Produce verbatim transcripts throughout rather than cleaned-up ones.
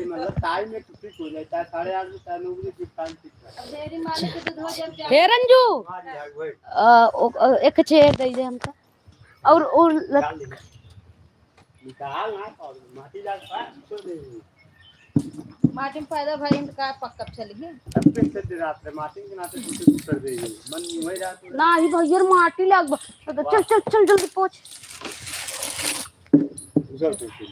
मतलब टाइम में तो फिट हो जाता है, साढ़े आठ से साढ़े नौ बजे फिर टाइम फिट है। हे रंजू, अ, ओ, अ, एक चेयर दे दे हमका। और, और लग- डाल दे। निकाल ना, और माटी डाल, पास छोड़ दे। माटी में पैदा भई, इनका पक्का चली है। तब फिर से रात में माटी के नाते कुछ कुछ कर देगी। मन वही रात में। ना ही भैया, माटी लग, चल, चल, चल, जल्दी पहुँच। उधर पहुँच ले।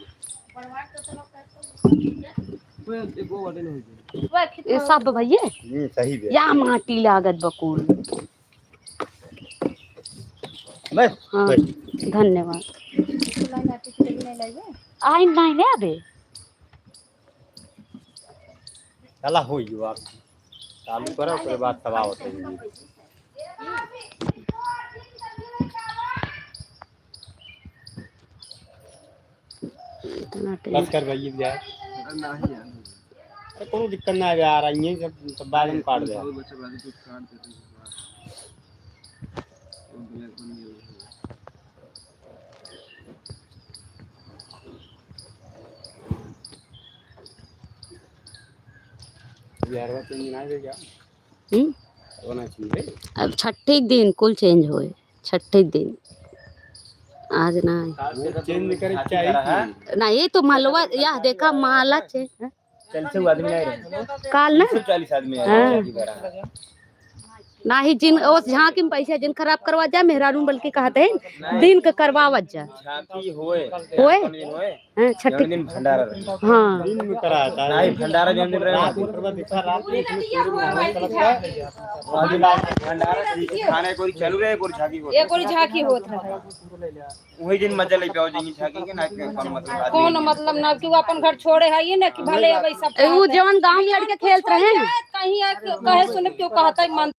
ये सब भैया? हम्म, सही बे। या माटी लागत बकुल। बस, हाँ, बस। धन्यवाद। आई नहीं ले अबे। चला हो यू आप। चालू करो, ओकरे बाद तबाह होते हैं। इतना बस टेंशन। करवाइए भैया। अरे, कोनो दिक्कत ना है यार, आइए जब, तब बाद में काट दे। यार, वो चेंज ना हो गया। हम्म? होना चाहिए। अब छठे दिन कुल चेंज होए, छठे दिन। आज ना है। वो चेंज करे चाहिए कि ना, ये तो मलवा, यह देखा, माला चेंज है। चालीस आदमी नहीं रहे। काल ना? चालीस आदमी आए, हाँ। शादी करा। ना ही जिन, ओ झांकी में पैसा जिन खराब करवा जाए, मेहरारू बल्कि कहते हैं, दिन के करवावत जा। झांकी होए। होए? जौन दिन होए, हाँ, छठ जौन दिन भंडारा रहे। हाँ। दिन में कराता है। नहीं, भंडारा जौन दिन रहे, रात में करवा दिखा, रात में इसमें पूरे माहौल चलता है। वहाँ दिन रात में भंडारा, खाने कोई चालू रहे, कोई झांकी होत रहे। एक और झांकी होत रहे। वही दिन मजा ले पाओ, जहीं झांकी के ना, के कौन मतलब आदमी कौन है। मतलब ना कि वो अपन घर छोड़े है, ये ना कि भले अब सब ए, वो जवन गाँव में लड़के खेलत रहे हैं। कहीं एक कहे सुने क्यों कहता है मन